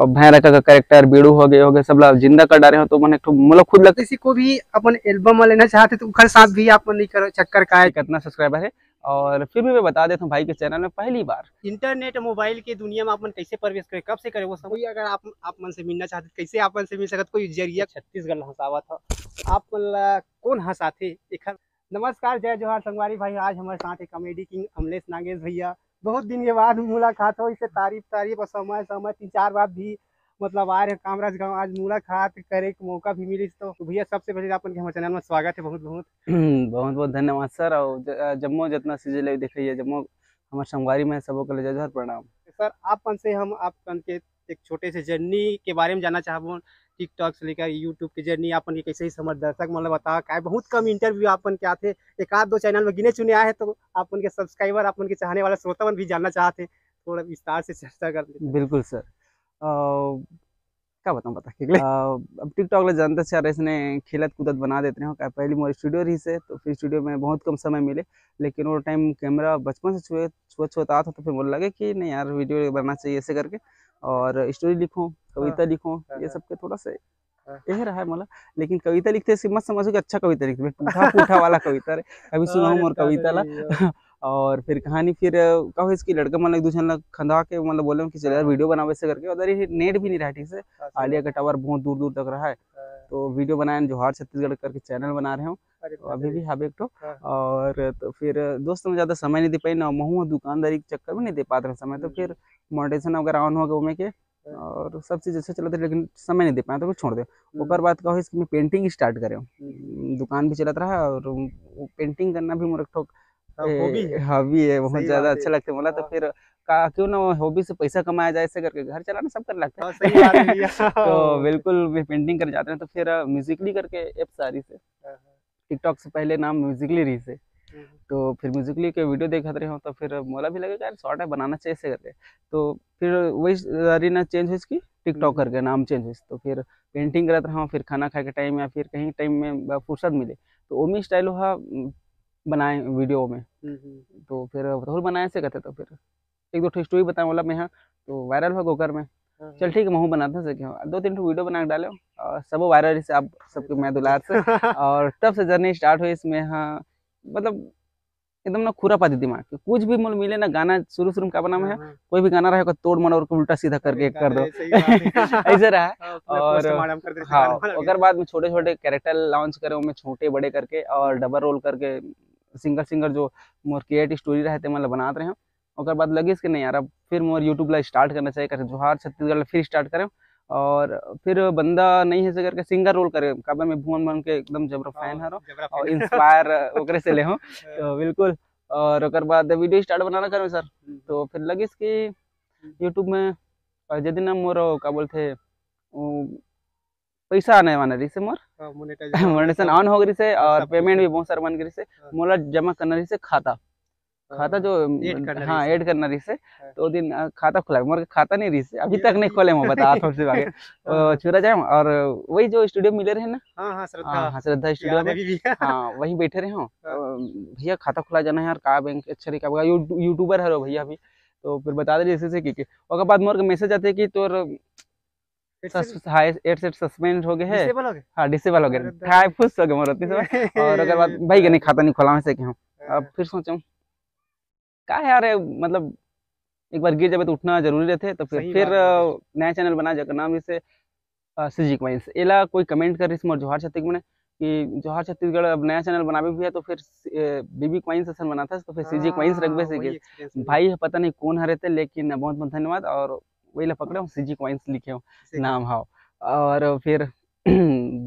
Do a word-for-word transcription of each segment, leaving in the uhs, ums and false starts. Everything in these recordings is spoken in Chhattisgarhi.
भैंरा का कैरेक्टर बीड़ू हो गए, हो गए, सब ला जिंदा कर डारे हो। तो मन एक ठो मोला खुद लगता किसी को भी अपन एल्बम में लेना चाहते तो उखर साथ भी आप मन नहीं करो, चक्कर का है। कितना सब्सक्राइबर है, और फिर भी मैं बता देता हूँ भाई के चैनल में पहली बार। इंटरनेट मोबाइल के दुनिया में अपन कैसे प्रवेश करें, कब से करें, वो सब कोई अगर आप, आप मन से मिलना चाहते तो कैसे आप मन से मिल सकत, कोई जरिया छत्तीसगढ़ ला हंसावत हो, आप मन ला कौन हंसाथे एखर। नमस्कार, जय जोहार संगवारी भाई, आज हमारे साथ है कॉमेडी किंग अमलेश नागेश भैया। बहुत दिन के बाद मुलाकात हो, इससे तारीफ तारीफ और समय समय तीन चार बार भी मतलब आ रहे कामराज गांव, आज मुलाकात करे के मौका भी मिलिस। तो भैया सबसे पहले अपन के हमारे चैनल में स्वागत है, बहुत बहुत बहुत बहुत धन्यवाद सर। और ज-, जम्मो जितना सीजे ले देखिए, जम्मो हमारे संगवारी में सबो के लिए जय जोहार, प्रणाम। सर आप मन से हम आप मन के एक छोटे से जर्नी के बारे में जानना चाहबो, टिकटॉक से लेकर यूट्यूब के जर्नी आपन के कैसे ही समझ दर्शक मन ला बता, काहे बहुत कम इंटरव्यू आपन के आथे, एक आध दो चैनल में गिने चुने आए हैं, तो आपन के सब्सक्राइबर, आपन के चाहने वाला श्रोता मन भी जानना चाहते हैं, थोड़ा विस्तार से चर्चा कर लेते हैं। बिल्कुल सर। अ, का बताऊं, बता के अगले? अ, अब टिकटॉक ले जानते सर, इसने खेलत कूदत बना देते हो। का पहली मोर स्टूडियो रही से, तो फिर स्टूडियो में बहुत कम समय मिले, लेकिन वो टाइम कैमरा बचपन से छुए, छुआ छुआ था, तो फिर बोलने लगे कि नहीं यार, वीडियो बनाना चाहिए ऐसे करके, और स्टोरी लिखो, कविता हाँ, लिखो, हाँ, ये हाँ। सब के थोड़ा सा हाँ। यह रहा है मोला। लेकिन कविता लिखते से मत समझो कि अच्छा कविता लिखते, मैं टूटा फूटा वाला कविता रे, कभी सुनाओ हाँ, मोर ज्यादा कविता ला। नहीं, हाँ। और फिर कहानी फिर, अ, का होइस कि लड़का मन एक दू झन ला खंदा के मतलब बोले कि चल यार हाँ। वीडियो बनावे से करके, उधर ही नेट भी नहीं रहा ठीक से, हाँ, सही आलिया बात। का टावर बहुत दूर दूर तक रहा है। हाँ। तो वीडियो बनाए जोहार छत्तीसगढ़ करके चैनल बना रहे हो, अरे तो अभी बाप रे। भी हावे एक ठो। हाँ। और तो फिर दोस्त में ज्यादा समय नहीं दे पाई ना, महू दुकानदारी के चक्कर में नहीं दे पाते रहे समय, तो हम्म, फिर हम्म। मोनेटाइजेशन वगैरह ऑन हो गया ओमे के, हाँ। और सब चीज अच्छा चलत रहे, लेकिन समय नहीं दे पाए, तो फिर छोड़ दे। हम्म। ओकर बाद का होइस कि मैं पेंटिंग स्टार्ट करे हूँ। हम्म। दुकान भी चलत रहा और वो पेंटिंग करना भी मोर एक ठो, हाँ, ए, हॉबी है। हॉबी है, बहुत सही ज्यादा बात है। अच्छा लगता है मोला। तो हाँ। फिर का, क्यों ना वो हॉबी से पैसा कमाया जाए, ऐसे करके घर चलाना सब कर लगता है। हाँ, सही बात है भैया। तो बिल्कुल भी पेंटिंग कर जाते हैं, तो फिर, अ, म्यूजिकली करके एप्स आ रही से। हाँ, हाँ। टिकटॉक से पहले नाम म्यूजिकली रही से। हम्म। तो फिर म्यूजिकली के वीडियो देखत रहे हो, तो फिर मोला भी लगे कि यार शॉर्ट है, बनाना चाहिए ऐसे करके। तो फिर वही सारी ना चेंज हुई इसकी, टिकटॉक हम्म। करके नाम चेंज हुई। तो फिर पेंटिंग करत रहा हूँ, फिर खाना खाए के टाइम या फिर कहीं टाइम में ब-, फुर्सत मिले, तो ओमी स्टाइल वहाँ, उम, बनाए वीडियो में। हम्म, हम्म। तो फिर तोहर बनाए से कहते, तो फिर एक दो ठो स्टोरी बताए वाला मैं, हाँ, तो वायरल हो गया ओकर में। हाँ, चल हाँ। ठीक है, महू बनाते हैं, से क्या, दो तीन ठो वीडियो बना के डाले और सब वायरल से आप सबके मैं दुलार से। और तब से जर्नी स्टार्ट हुई इसमें, हाँ, मतलब एकदम ना खुरापाती दिमाग के, कुछ भी मोल मिले ना गाना, शुरू शुरू में का बनावे है, हाँ, हाँ। कोई भी गाना रहे, ओकर तोड़ मरोड़ के उल्टा सीधा करके अरे कर दो। गाना, सही बात है। ऐसे रहा। हाँ, पूरा और पोस्टमार्टम कर देते हाँ, गाना बना के। ओकर बाद में छोटे छोटे कैरेक्टर लॉन्च करे, ओमे छोटे बड़े करके और डबल रोल करके सिंगल सिंगल जो मोर क्रिएट स्टोरी रहे थे, मतलब बनात रहे। ओकर बाद लगिस कि नहीं यार, अब फिर मोर YouTube ला स्टार्ट करना चाहिए, करके जोहार छत्तीसगढ़ ला फिर स्टार्ट करे। और फिर बंदा नहीं है से करके सिंगर रोल करे, काबर मैं भुवन बम के एकदम जबरा हाँ, फैन हरो जबरा और फैन। इंस्पायर ओकरे से ले हूँ। हाँ। तो बिल्कुल, और ओकर बाद वीडियो स्टार्ट बनाना करे सर। हम्म। तो फिर लगिस कि हम्म। YouTube में, और जे दिन मोर का बोलथे, वो पैसा आने वाला रहिस हे मोर। हाँ, मोनेटाइजेशन मोनेटाइजेशन ऑन हो गए रहिस हे और और सब पेमेंट कुछ। भी बहुत सारा बन गए रहिस हे। हाँ। मोला जमा करना रहिस हे खाता। हाँ, खाता जो, ऐड करना हाँ, रहिस हे। ऐड करना रहिस हे। हाँ। तो दिन, अ, खाता खुला, मोर खाता नहीं रहिस हे, अभी ये तक नहीं भी। खोले, मैं बता थोड़ी सी आगे। हाँ। तो छुरा जाए और वही जो स्टूडियो मिले रहे ना। हाँ, हाँ, श्रद्धा। हाँ, हाँ, श्रद्धा स्टूडियो याद है में। अभी भी। हाँ, वहीं बैठे रहे हो। हाँ। अ, भैया खाता खुला जाना है यार, का बैंक अच्छा रही, का बोला, यू-, यूट्यूबर हरो भैया अभी। तो फिर बता दे जैसे से कि, कि। ओकर बाद मोर के मैसेज आते कि तोर फिर से सस-, हाँ, एड से सस्पेंड हो गए है। डिसेबल हो गए? हाँ, डिसेबल हो गए। अरे दादा। खुश हो गए मोर ओतनी समय। और ओकर बाद भाई के नहीं, खाता नहीं खोला से कि हम। हाँ। अब फिर सोचम, का है यार, मतलब एक बार गिर जाबे तो उठना जरूरी रहते, तो फिर, सही फिर, बात है। अ, नया चैनल बना, जेकर नाम जैसे, अ, सीजी क्वाइंस। एला कोई कमेंट कर रही मोर जोहार छत्तीसगढ़ में कि जोहार छत्तीसगढ़ अब नया चैनल बनाबे भी है, तो फिर, अ, बीबी क्वाइंस असन बनाता है, तो फिर सीजी क्वाइंस हाँ, रखबे से वही कि experience है। भाई पता नहीं कौन हरे थे, लेकिन बहुत बहुत धन्यवाद। और वही ला पकड़े हूँ, सीजी क्वाइंस लिखे हूँ सीजी नाम क्वाइंस। हाँ। और फिर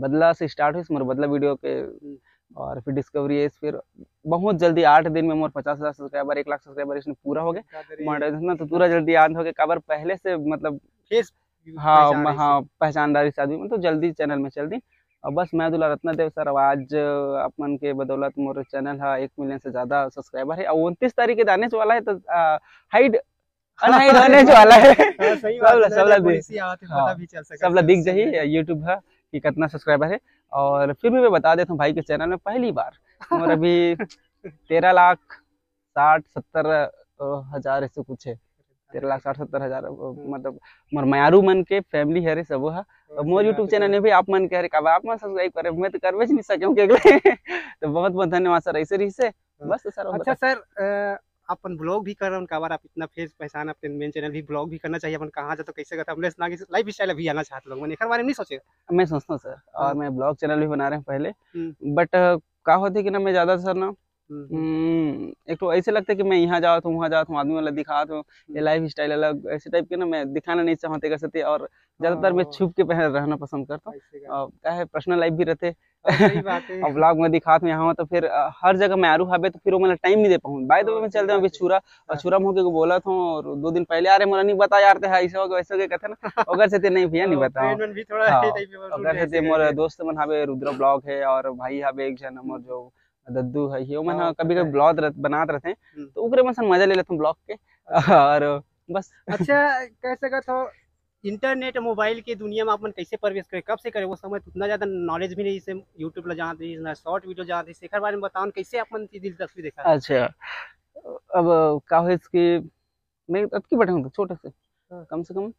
बदला से स्टार्ट हुई मोर बदला वीडियो के, हम्म। और फिर डिस्कवरी है, फिर बहुत जल्दी आठ दिन में मोर पचास हजार सब्सक्राइबर, एक लाख सब्सक्राइबर इसमें पूरा हो गए। ज्यादा रही। मोनेटाइजेशन तो पूरा जल्दी आन हो गए, काबर पहले से मतलब फेस हाँ, पहचान म-, रही हाँ, से। पहचानदारी से आदमी, मतलब जल्दी चैनल में चल दी। और बस मैं दुलार रत्ना देव सर, अब आज आप मन के बदौलत मोर चैनल हा एक मिलियन से ज्यादा सब्सक्राइबर है। और उनतीस तारीख के दाने वाला है, तो, आ, हाइड अनहाइड होने जो वाला है। हाँ, सही सब बात ला, है, सब ला नया दिख-, पॉलिसी आवत है, हाँ, पता भी चल सकता सब ला है दिख उससे। जाही YouTube हा कि कितना सब्सक्राइबर है। और फिर भी मैं बता देता हूँ भाई के चैनल में पहली बार मोर अभी तेरह लाख साठ सत्तर, अ, हजार ऐसे कुछ है। तेरह लाख साठ सत्तर हजार, मतलब मोर मयारू मन के फैमिली हरे, सबो ह। अब मोर YouTube चैनल में भी आप मन के हरे, काबर आप मन सब्सक्राइब करे, मैं तो करबे नहीं सके हूँ के। तो बहुत बहुत धन्यवाद सर, ऐसे रही से। बस सर। अच्छा सर, अपन ब्लॉग भी कर रहे हो, काबर आप इतना फेस पहचान, अपने मेन चैनल भी ब्लॉग भी करना चाहिए अपन, कहाँ जाते, कैसे करते, अपने लाइफ स्टाइल अभी आना चाहते लोग, मैंने एक बारे में नहीं सोचे। मैं सोचता हूँ सर, और मैं ब्लॉग चैनल भी बना रहे हैं पहले, बट का होते कि ना, मैं ज्यादा सर ना हम्म, एक तो ऐसे लगता है कि मैं यहाँ जात हूँ, वहाँ जात हूँ, आदमी वाला दिखात हूँ, ये लाइफ स्टाइल अलग, ऐसे टाइप के ना मैं दिखाना नहीं चाहते कर सकते। और ज्यादातर मैं छुप के पहन रहना पसंद करता हूँ। क्या है, पर्सनल लाइफ भी रहते। और ब्लॉग में दिखात हूँ यहाँ, तो फिर हर जगह मैं आरू हाबे, तो फिर वो मतलब टाइम नहीं दे पाऊँ। बाय द वे मैं चल दें अभी छुरा, और छुरा में होके बोलत हूँ, और दो दिन पहले, अरे मोला नहीं बता यार, ते ऐसे हो गए, वैसे हो गए, कहते ना, ओकर से ते नहीं भैया, नहीं बता। ओकर से ते मोर दोस्त मन हाबे, रुद्रा ब्लॉग है, और भाई हाबे एक जन मोर जो दद्दू है, ये मन हाँ, कभी कभी ब्लॉग बनात रहते हैं, तो ओकरे मन से मजा ले लेते हैं ब्लॉग के। और बस। अच्छा, कह सकत हो, इंटरनेट मोबाइल के दुनिया में आप मन कैसे प्रवेश करे, कब से करे? वो समय तो उतना ज्यादा नॉलेज भी नहीं, जैसे YouTube ला जानत रही, ना शॉर्ट वीडियो जानत रही, एकर बारे में बताओ न, कैसे आप मन की दिलचस्पी देखा? अच्छा, अब का होइस कि मैं अतकी बड़े हूँ तो छोटे से, हाँ। कम से कम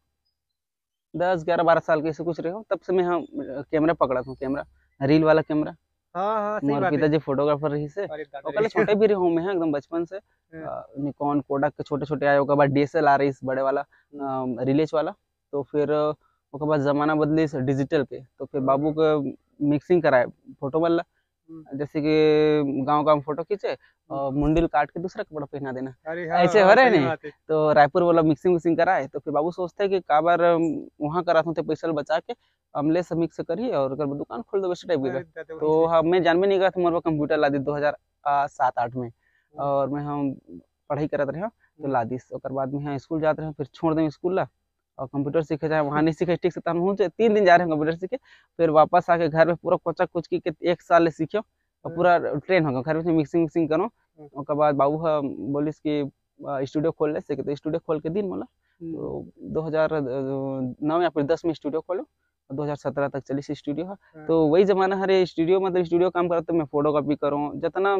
दस ग्यारह बारह साल के ऐसे कुछ रहे हो, तब से मैं हाँ कैमरा पकड़ा था, कैमरा, रील वाला कैमरा। हाँ हाँ, सही मोर बात है। पिताजी फोटोग्राफर रही से, ओकर ले छोटे भी रहे हूँ मैं, हाँ, एकदम बचपन से। हाँ। निकॉन कोडक के छोटे छोटे आए, ओकर बाद डीएसएलआर रही बड़े वाला, रिलेज वाला। तो फिर ओकर बाद जमाना बदलिस डिजिटल के, तो फिर बाबू के मिक्सिंग कराए फोटो वाला। जैसे कि गांव गांव फोटो खींचे और मुंडी ल काट के दूसरा कपड़ा पहना देना, अरे हाँ, ऐसे हो रहे नहीं। तो रायपुर वाला मिक्सिंग विक्सिंग कराए, तो फिर बाबू सोचते कि काबर वहाँ करात हूँ, तो पैसा ल बचा के अमले से मिक्स करी और ओकर बाद दुकान खोल देबे, ऐसे टाइप के। तो हम, मैं जानबे नहीं करत, मोर कंप्यूटर ला दी दो हजार सात आठ में, और मैं हम पढ़ाई करत रहे, तो ला दिस। ओकर बाद में हाँ स्कूल जात रहे, फिर छोड़ दें स्कूल ला, और कंप्यूटर सीखे जाए, वहाँ नहीं सीखे ठीक से, तब हम तीन दिन जा रहे हैं कंप्यूटर सीखे। फिर वापस आके घर में पूरा कोचा कुचकी के एक साल ले सीखे, और पूरा ट्रेन हो गया, घर में मिक्सिंग विक्सिंग करो। ओकर बाद बाबू हा बोलिस कि स्टूडियो खोल ले, सीखे तो स्टूडियो खोल के दिन मोला। तो दो हजार नौ या फिर दस में स्टूडियो खोलो, और दो हजार सत्रह तक चलिस स्टूडियो हा। तो वही जमाना हरे स्टूडियो, मतलब स्टूडियो काम करत, तो मैं फोटोकॉपी करूँ, जितना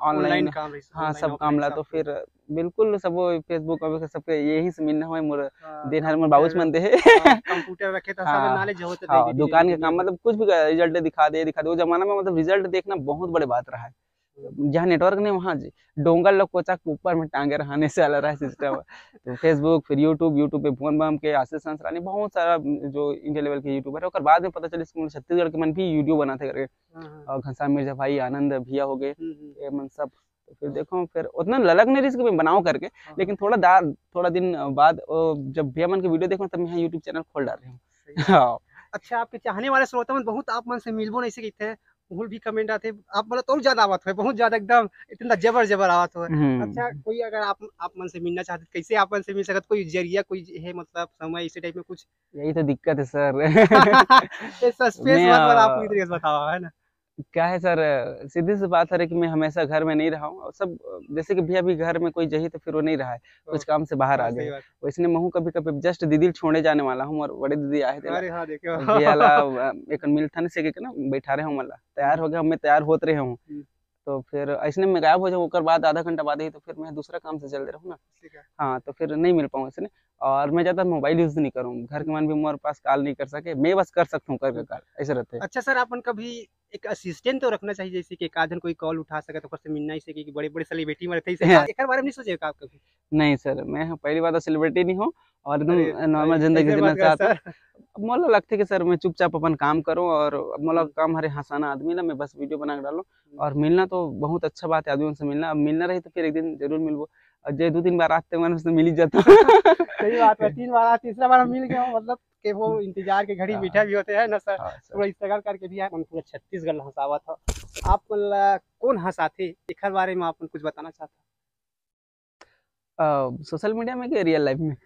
ऑनलाइन काम रही, हाँ, सब काम ला। तो फिर बिल्कुल सब वो Facebook वगैरह सबके यही से मिलना हुआ है, मोर दिन हर मोर बाबूस मन दे है। कंप्यूटर रखे तो सब नॉलेज होते हाँ, दुकान के काम, मतलब कुछ भी रिजल्ट दिखा दे, दिखा दे। वो जमाना में मतलब रिजल्ट देखना बहुत बड़े बात रहा है। जहाँ नेटवर्क नहीं, वहाँ जी डोंगर लोग कोचा के ऊपर में टांगे रहने से वाला रहा सिस्टम। तो Facebook, फिर YouTube, YouTube पे भुवन बम के, आशीष हंसरानी, बहुत सारा जो इंडिया लेवल के यूट्यूबर है। ओकर बाद में पता चलिस कि छत्तीसगढ़ के मन भी यूट्यूब बनाते करके। हाँ, हाँ। और घनश्याम मिर्जा भाई, आनंद भैया हो गए, हम्म, हम्म। ये मन सब। तो फिर देखो, फिर उतना ललक नहीं रही कि मैं बनाऊं करके, हाँ। लेकिन थोड़ा दार, थोड़ा दिन बाद, ओ, जब भैया मन के वीडियो देखो, तब मैं यहाँ यूट्यूब चैनल खोल डाल रही हूँ। सही बात। हाँ। अच्छा, आपके चाहने वाले श्रोता मन बहुत आप मन से मिलबो नहीं से कहते हैं, उहुल भी कमेंट आते, आप मतलब तो ज्यादा आवत है, बहुत ज्यादा एकदम इतना जबर जबर आवत है। हम्म। अच्छा, कोई अगर आप, आप मन से मिलना चाहते, कैसे आप मन से मिल सकत, कोई जरिया, कोई है मतलब समय, इसी टाइप में कुछ? यही तो दिक्कत है सर। ये सस्पेंस मैं, मत वाला आप अ, इधर बताओ, है ना? क्या है सर, सीधी सी बात है कि मैं हमेशा घर में नहीं रहा हूँ। और सब, जैसे कि भैया भी घर में कोई जही तो फिर वो नहीं रहा है, कुछ हाँ। काम से बाहर हाँ, आ गए। सही बात। वैसने महू कभी कभी जस्ट दीदी ल छोड़े जाने वाला हूँ, और बड़े दीदी आए थे। अरे हाँ, देखे हो। भैया ला, अ, एक मिल था ना से के ना बैठा रहे हूँ, मला तैयार हो गया, मैं तैयार होत रहे हूँ। हम्म। तो फिर ऐसने में गायब हो जाऊँ, ओकर बाद आधा घंटा बाद ही तो फिर मैं दूसरा काम से चल दे रहूँ ना। ठीक है। हाँ, तो फिर नहीं मिल पाऊँ ऐसने। और मैं ज्यादा मोबाइल यूज नहीं करूँ, घर के मन भी मोर पास कॉल नहीं कर सके, मैं बस कर सकता हूँ करके कॉल, ऐसे रहते हैं। अच्छा सर, अपन कभी एक असिस्टेंट तो रखना चाहिए, जैसे कि एक आध जन कोई कॉल उठा सके, तो ओकर से मिलना ही सके, कि बड़े बड़े सेलिब्रिटी में रहते हैं, हाँ। एकर बारे में नहीं सोचे का आप कभी? नहीं सर, मैं पहली बात तो सेलिब्रिटी नहीं हूँ और एकदम अरे नॉर्मल भाई, जिंदगी कैसे जीना बात कर चाहता हूँ। सर? अब मोला लगथे कि सर मैं चुपचाप अपन काम करूँ, और अब मोला हम्म। काम हरे हंसाना आदमी ला, मैं बस वीडियो बना के डालूँ। हम्म। और मिलना तो बहुत अच्छा बात है आदमी से मिलना, अब मिलना रही तो फिर एक दिन जरूर मिलबो। और जे दो तीन बार आते मन उससे मिल ही जाता। सही बात है, तीन बार आज, तीसरा बार हम मिल गए हो, मतलब कि वो इंतजार के घड़ी हाँ। मीठा भी होते हैं ना सर। हाँ, सर। पूरा स्ट्रगल करके भी आप पूरा छत्तीसगढ़ हंसावा था। आप मतलब कौन हंसाथे, एकर बारे में आप कुछ बताना चाहते हैं? अ, सोशल मीडिया में कि रियल लाइफ में?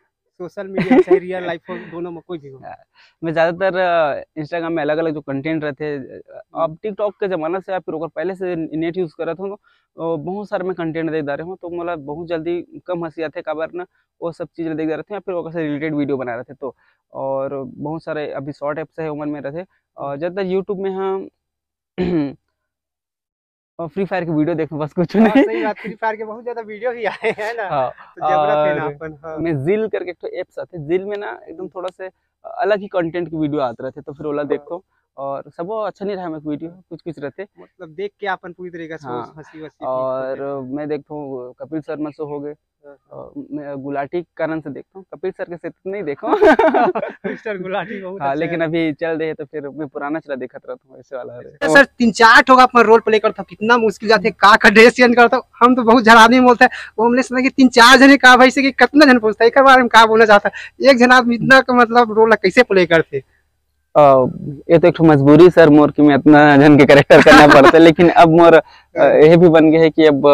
सोशल मीडिया चाहे रियल लाइफ हो, दोनों में कोई भी हो। अ, मैं ज़्यादातर, अ, Instagram में अलग-अलग जो कंटेंट रहते हैं, अ, हम्म। अब TikTok के ज़माना से या फिर ओकर पहले से नेट यूज़ करत हूँ, तो, अ, बहुत सारे मैं कंटेंट देख डारे हूँ, तो मोला बहुत जल्दी कम हँसी आथे, काबर ना वो सब चीज़ देख डारे थे या फिर ओकर से रिलेटेड वीडियो बना रहे थे तो। और बहुत सारे अभी शॉर्ट ऐप्स है ओमन में रहते, और हम्म। ज़्यादातर YouTube में हम और फ्री फायर के वीडियो देखो, बस कुछ नहीं। सही बात, फ्री फायर के बहुत ज्यादा वीडियो ही आए हैं ना। हाँ, तो जबरा पे ना और अपन, हाँ। मैं जिल करके एक ठो एप्स आते, जिल में ना एकदम थोड़ा से अलग ही कंटेंट की वीडियो आते रहते, तो फिर ओला हाँ। देखो। और सब वो अच्छा नहीं रहा, मैं वीडियो कुछ कुछ रहते। मतलब देख के अपन पूरी तरीके से हाँ। हंसी वसी और मैं देखता हूँ कपिल शर्मा शो हो गए, हाँ, हाँ। और मैं गुलाटी के कारण से देखता हूँ, कपिल सर के से तो नहीं देखो। मिस्टर गुलाटी बहुत हाँ, अच्छा लेकिन है। अभी चल रहे हैं तो फिर मैं पुराना चला देखत रहता हूँ, ऐसे वाला है। तो सर, तीन चार ठो अपन रोल प्ले करता हूँ, कितना मुश्किल जाते, का का ड्रेस चेंज करता हूँ। हम तो बहुत जन आदमी बोलता है, वो हमने सुना कि तीन चार जने का भाई से कि कितना जन पूछता है, एक बार में का बोलना चाहता है, एक जन आदमी इतना का मतलब रोल कैसे प्ले करते? अ, ये तो एक ठो मजबूरी सर मोर कि मैं इतना जन के कैरेक्टर करना पड़ता है, लेकिन अब मोर, अ, हाँ। ये भी बन गया है कि अब,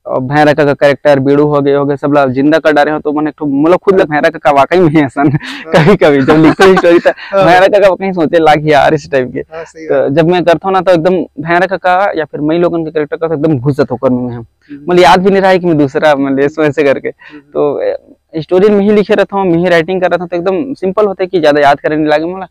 अ, भैंरा का कैरेक्टर, बीड़ू हो गए, हो गए, सब ला जिंदा कर डारे हो, तो मन एक ठो मोला खुद ला भैंरा का वाकई में ऐसा हाँ। कभी-कभी जब लिखते हैं स्टोरी तो हाँ। भैंरा का कहीं सोचे लाग यार इस टाइप के। हाँ, सही तो बात। जब मैं करता हूँ ना तो एकदम भैंरा का या फिर मई लोगन के कैरेक्टर का तो एकदम घुस जाता हूँ ओकर में हम। हम्म। मतलब याद भी नहीं रहा है कि मैं दूसरा मतलब ऐसे, ऐसे करके। हम्म। तो, अ, स्टोरी में ही लिखे रहता हूँ, मैं ही राइटिंग कर रहा था, तो एकदम सिंपल होता है कि ज्यादा याद करने नहीं लागे मोला।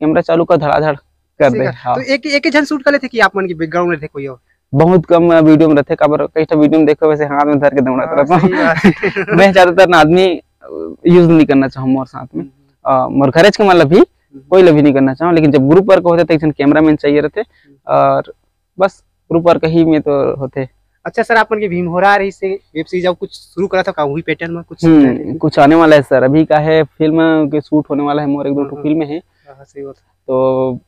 कैमरा चालू कर, धड़ाधड़ कर सही दे। बात। हाँ। तो एक, एक ही झन शूट कर लेते कि आप मन के बैकग्राउंड रहते कोई और? बहुत कम, अ, वीडियो में रहते, काबर कई ठो वीडियो में देखो वैसे हाथ में धर के दौड़त हाँ, रहता हूँ। सही बात है। मैं ज्यादातर ना आदमी, अ, यूज़ नहीं करना चाहूँ मोर साथ में। हम्म। अ, मोर घरेच के मतलब भी, हम्म। कोई ला भी नहीं करना चाहूँ, लेकिन जब ग्रुप वर्क होते तो एक झन कैमरामैन चाहिए रहते, हम्म। और बस ग्रुप वर्क ही में तो होते। अच्छा सर, आप मन के भीमहोरा रहिसे वेब सीरीज अउ कुछ शुरू करा था का, वही पैटर्न में कुछ हम्म, रहते? कुछ आने वाला है सर, अभी का है फिल्म के शूट होने वाला है, मोर एक दो हाँ, ठो हाँ। फिल्म है। हाँ, हाँ, सही बात है। तो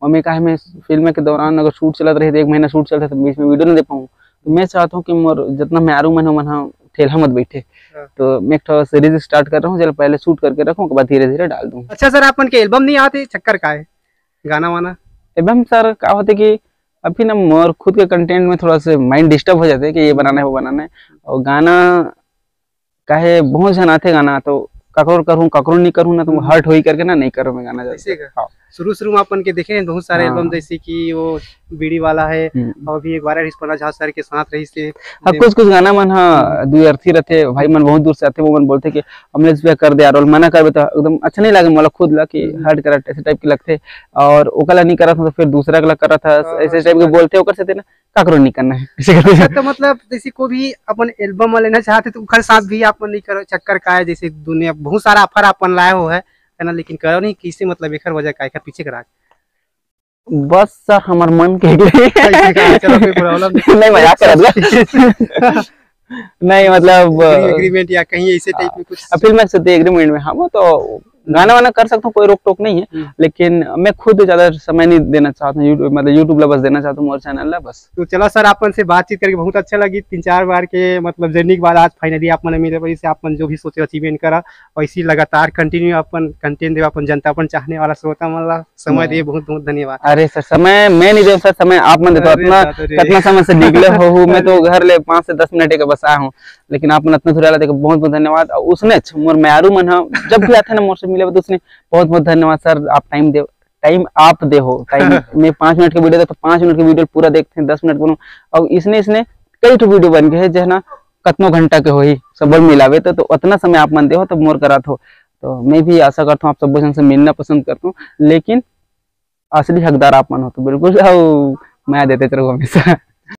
ओमे का है, मैं फिल्म के दौरान अगर शूट चलत रही तो एक महीना शूट चलत रही तो बीच में वीडियो नहीं दे पाऊँ। तो मैं चाहता हूँ कि मोर जितना मेहरू मन हो, मन ह ठेलहा मत बैठे। हाँ। तो मैं एक ठो सीरीज स्टार्ट कर रहा हूँ, चलो पहले शूट करके रखूँ, ओकर बाद धीरे-धीरे डाल दूँ। अच्छा सर, आप मन के एल्बम नहीं आते, चक्कर का है? गाना वाना? एल्बम सर का होते कि अभी ना मोर खुद के कंटेंट में थोड़ा से माइंड डिस्टर्ब हो जाते हैं कि ये बनाना है, वो बनाना है। और गाना काहे बहुत झन आथे गाना, तो काकरो करूँ, काकरो नहीं करूँ ना, तो हम्म। हर्ट होई करके ना नहीं करूँ मैं गाना ऐसे ज्यादा। का? हाँ। शुरू, शुरू में अपन के देखे हैं बहुत सारे हाँ। एल्बम, जैसे कि वो बीड़ी वाला है, हम्म। और भी एक बार हरीश पन्ना झा सर के साथ रहिसे। हाँ, दे- कुछ, कुछ गाना मन, हाँ, हम्म। द्व्यर्थी रहते, भाई मन बहुत दूर से आते, वो मन बोलते कि अमलेश भैया कर दे यार, और मना करबे तो एकदम अच्छा नहीं लगे मोला खुद ला कि हम्म। हर्ट करत ऐसे टाइप के लगते, और ओकर ला नहीं करत हूँ तो फिर दूसरा के ला करत हस, हाँ, ऐसे हाँ, टाइप के सही बात। बोलते, ओकर से ना काकरो नहीं करना है, ऐसे करते अच्छा, हैं। तो मतलब जैसे कोई भी अपन एल्बम में लेना चाहते तो ओकर साथ भी आप मन नहीं करो, चक्कर का है, जैसे दुनिया बहुत सारा ऑफर अपन लाए हो है, है ना, लेकिन करो नहीं, किसे मतलब एकर वजह का, एकर पीछे का राज? बस सर, हमार मन के लिए। ऐसे का, चलो, कोई प्रॉब्लम नहीं। नहीं, मजाक करत बा। नहीं, मतलब, एग्री-, एग्रीमेंट या कहीं ऐसे टाइप में कुछ? अब फिल्म से तो एग्रीमेंट में, हाँ, वो तो गाना वाना कर सकता हूँ, कोई रोक टोक नहीं है, हम्म। लेकिन मैं खुद ज्यादा समय नहीं देना चाहता हूँ YouTube, मतलब YouTube ला बस देना चाहता हूँ, मोर चैनल ला बस। तो चला सर, आप मन से बातचीत करके बहुत अच्छा लगी, तीन चार बार के मतलब जर्नी के बाद आज फाइनली आप मन मिले, वैसे आप मन जो भी सोचे अचीवमेंट करा, वैसे ही लगातार कंटिन्यू अपन कंटेंट देवा, अपन जनता, अपन चाहने वाला श्रोता मन ला समय नहीं। दिए, बहुत बहुत धन्यवाद। अरे सर, समय मैं नहीं देव सर, समय आप मन देते हो। अरे इतना, दादा रे। कितना समय से निकले हो, हो, मैं तो अरे। घर ले पाँच से दस मिनट के बस आया हूँ, लेकिन आप मन इतना दूर आला देखे बहुत बहुत धन्यवाद। और उसने मोर मेहरू मन ह जब भी आथे ना मोर से मिले, तो उसने बहुत बहुत धन्यवाद सर, आप टाइम दे, टाइम आप दे हो, टाइम मैं पाँच मिनट के वीडियो दे तो पाँच मिनट के वीडियो पूरा देखते हैं, दस मिनट बनो। और इसने, इसने कई ठो वीडियो बन गए हैं, जो है ना, कतनो घंटा के होही, सब मिलावे तो, तो उतना समय आप मन दे हो, तो मोर करत हो। तो मैं भी आशा करता हूँ आप सब जन से मिलना पसंद करता हूँ, लेकिन असली हकदार आप मन हो तो बिल्कुल, अउ मया देते रहो हमेशा।